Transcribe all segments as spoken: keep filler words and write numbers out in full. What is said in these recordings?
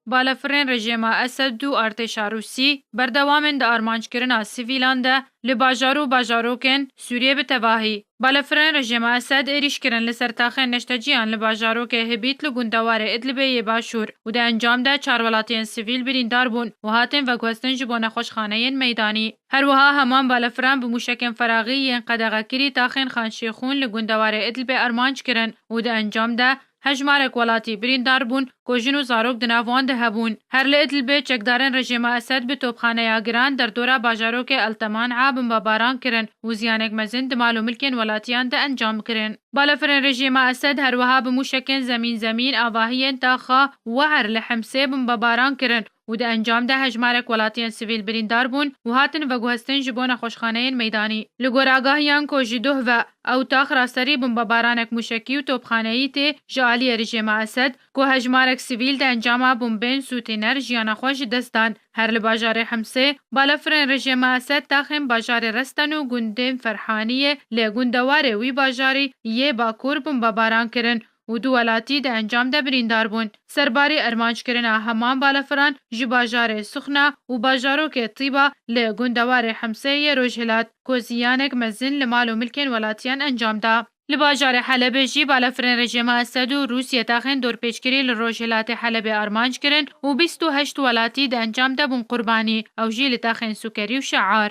Balafirên rejêma Esed û artêşa Rûsî berdewam in di armanckirina sivîlan de li bajar û bajarokên Sûriyê bi tevahî. Balafirên rejêma Esed êrîş kirin li ser taxên neşteciyan li bajarokê Hibît li gundewarê Idlibê yê Başûr û di encam de çar welatiyên sivîl birîndar bûn û hatin veguhestin ji bo nexweşxaneyên meydanî. Her wiha heman balafiran bi mûşekên feraxî yên qedexekirî taxên Xan Şêxûn li gundewarê Idlibê armanc kirin û di encam de hejmarek welatî birîndar bûn ku jin û zarok di nav wan de hebûn. Her li Idlibê çekdarên rejêma Esed bi topxaneya giran derdora bajarokê El Teman'a bombebaran kirin û ziyanek mezin di mal û milkên welatiyan de encam kirin. Balafirên rejêma Esed her wiha bi mûşekên zemîn zemîn avahiyên taxa We'er li Himsê bombebaran kirin û di encam de hejmarek welatiyên sivîl birîndar bûn û hatin veguhestin ji bo nexweşxaneyên meydanî. Li gor agahiyan ku ji doh ve ew tax raserî bombebaranek mûşekî û topxaneyî tê ji aliyê rejêma Esed, ku hejmarek sivîl di encama bombên sûtîner jiyana xwe ji dest dan. Her li bajarê Himsê, balafirên rejêma Esed taxên bajarê Resten û gundên Ferhaniyê li gundewarê wî bajarî yê bakur bombebaran kirin û du welatî di encam de birîndar bûn. Serbarî armanckirina heman balafiran ji bajarê Suxna û bajarokê Tîba li gundewarê Himsê yê Rojhilat, ku ziyanek mezin li mal û milkên welatiyan encam da. Li bajarê Helebê jî balafirên rejêma Esed û Rûsye taxên dorpêçkirî li rojhilatê Helebê armanc kirin û bîst û heşt welatî di encam de bûn qurbanî, ew jî li taxên Sukerî û Şe'ar.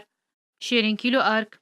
Şêrîn Kîlo Ark.